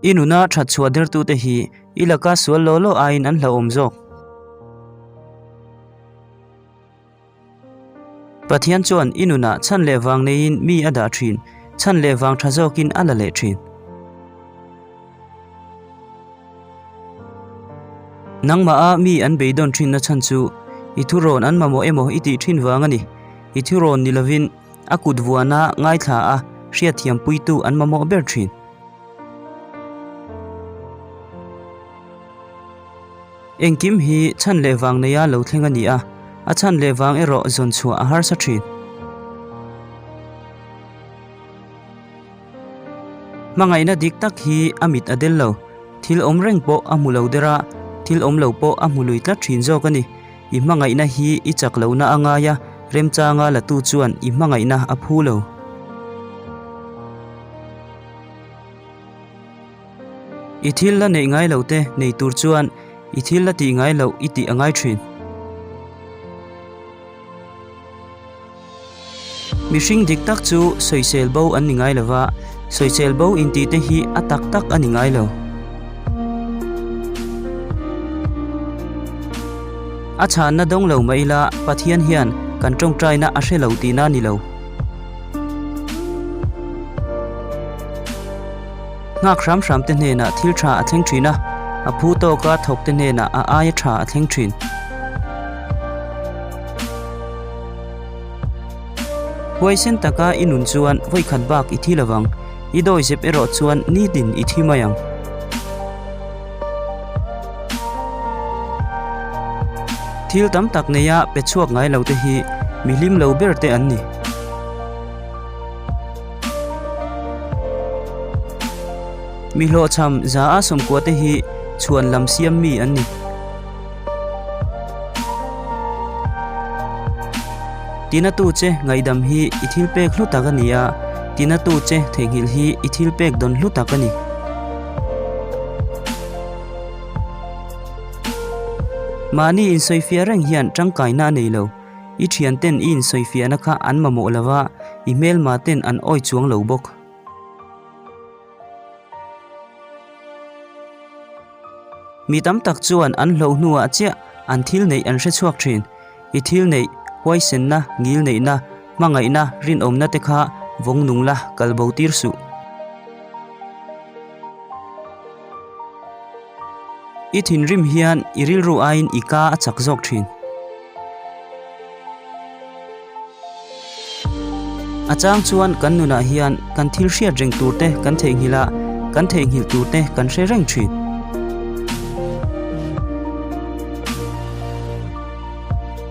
I nuna that chhuah dertute hi i laka sual law law aiin an hlauhawm zawk. Pathian chuan i nunah chhan leh vang neiin mi a dah thin, chhan leh vang tha zawkin a la leh thin. Nangmaha mi an beidawn thinna chhan chu i thurawn an mamawh emaw i tih thin vang a ni. I thurawn ni lovin a kut vuana ngaithla a hriatthiampuitu an mamawh ber thin. Engkim hi chhan leh vang neia lo thleng a ni a, a chhan leh vang erawh zawn chhuah a harsa thin. Hmangaihna dik tak hi a mit a del lo, thil awm reng pawh a hmu lo der a, thil awm lo pawh a hmu lui tlat thin zawk a ni. I hmangaihna hi i chak lohna a ngai a, remchanga latu chuan i hmangaihna a phu lo. I thil la neih ngai lo te nei tur chuan i thil la tih ngai loh i tih a ngai thin. Mihring dik tak chu sawisel bo an ni ngai lo va, sawisel bo intih te hi a tak tak a ni ngai lo. A chhanna dawng lo mah ila Pathian hian kan tawngtaina a hre lo tihna a ni lo. Nghak hram hram te hnenah thil tha a thleng thin a, a phu tawka thawk te hnenah a aia tha a thleng thin. Huaisen taka i nun chuan vawikhat bak i thi lovang, i dawizep erawh chuan nitin i thi mai ang. Thil tam tak neia pe chhuak ngai lo te hi mi hlim lo ber te an ni. Mi hlawhchham za a sawmkua te hi chhuan lam siam mi an ni. Tinatu che ngaihdam hi i thil pek hlu tak a ni a, tinatu che theihnghilh hi i thil pek dawn hlu tak a ni. Mahni insawifiah reng hian tangkaina a nei lo. I thianten i insawifiahna kha an mamawh lo va, i hmelma ten an awi chuang lo bawk. Mi tam tak chuan an hloh hnuah chiah an thil neih an hre chhuak thin. I thil neih, huaisenna, ngil neihna, hmangaihna, rinawmna te kha vawng nung la kal bo tir suh. I thinrim hian i rilru aiin i ka a chak zawk thin. A chang chuan kan nunah hian kan thil hriat reng tur te kan theihnghilh a, kan theihnghilh tur te kan hre reng thin.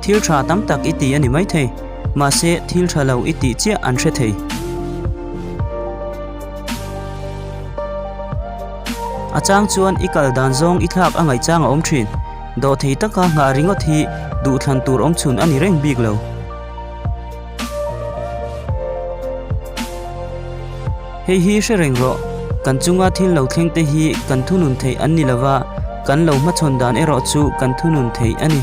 Thil tha tam tak i ti a ni maithei, mahse thil tha lo i tih chiah an hre thei. A chang chuan i kal dan zawng i thlak a ngaih chang a awm thin. Dawhthei taka nghah ringawt hi duhthlan tur awm chhun a ni reng bik lo. Hei hi hre reng rawh, kan chunga thil lo thleng te hi kan thunun theih an ni lova, kan lo hmachhawn dan erawh chu kan thunun theih a ni.